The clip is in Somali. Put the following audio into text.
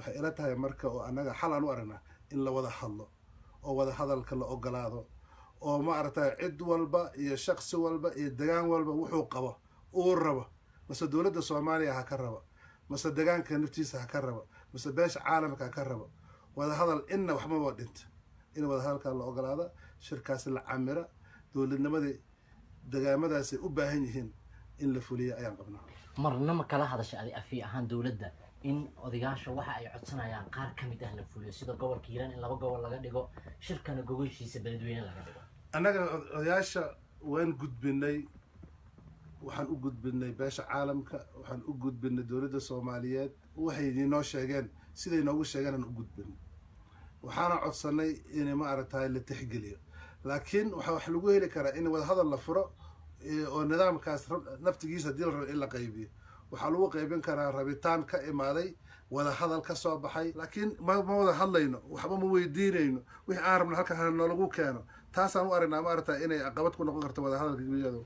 Waxay ila tahay marka oo annaga xal aan u aragnaa in la wada hadlo oo wada hadalka la ogolaado, oo maaragtay cid walba iyo shaksi walba iyo degaan walba wuxuu qabo uu rabo, mase dowladda Soomaaliya ha ka rabo, mase degaanka naftiisa ha ka rabo, mase beesha caalamka ha ka rabo, wada hadal inna waxmaba dhinta in wada hadalkaa la ogolaada, shirkaasi la camira, dowladnimadii degaamadaasay u baahan yihiin in la fuliya ayaan qabnaa. Marna ma kala hadasha adi afi ahaan dowladda in odayaasha waxa ay codsanayaan qaar ka mid ah la fuliyo, sida gobolka Hiiraan in 2 gobol laga dhigo, shirkana gogoshiisa Beledweyne laga dhigo? Annaga odayaasha waan gudbinay, waxaan u gudbinay beesha caalamka, waxaan u gudbinay dowladda Soomaaliyeed. Waxay inoo sheegeen siday noogu sheegeen aan u gudbinay, waxaana codsanay in maaragtay la tixgeliyo. Laakiin waxaa wax lagu heli karaa in wadahadal la furo, oo nidaamkaas naftigiisa hadii la rabo in la qaybiyo, waxaa lagu qaybin karaa rabitaan ka imaaday wadahadal ka soo baxay. Laakiin ma wada hadlayno, waxba ma weydiinayno, wixii aan rabno halkan ha noolagu keeno, taasaan u aragnaa maaragta inay caqabad ku noqon karto wadahadalka gebiyadu.